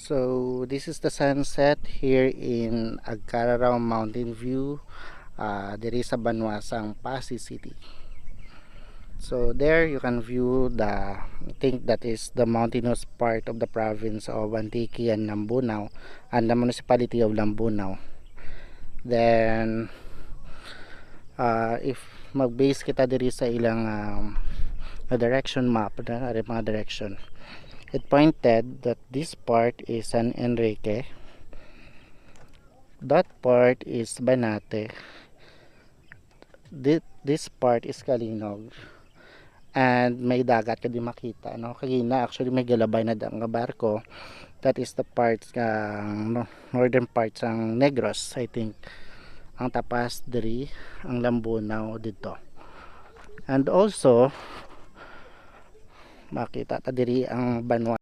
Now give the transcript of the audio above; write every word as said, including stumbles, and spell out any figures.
So, this is the sunset here in Agcararao Mountain View, uh, diri sa banwa sang Passi City. So, there you can view the, I think that is the mountainous part of the province of Antique and Lambunao and the municipality of Lambunao. Then, uh, if mag-base kita diri sa ilang um, direction map, na mga direction, it pointed that this part is San Enrique, that part is Banate, thi- this part is Calinog, and may dagat ka di makita, no? Kagina, actually, may galabay na daan nga barko. That is the part, uh, no, northern part sang Negros, I think. Ang tapas diri, ang Lambunao dito. And also, makita ta diri ang banwa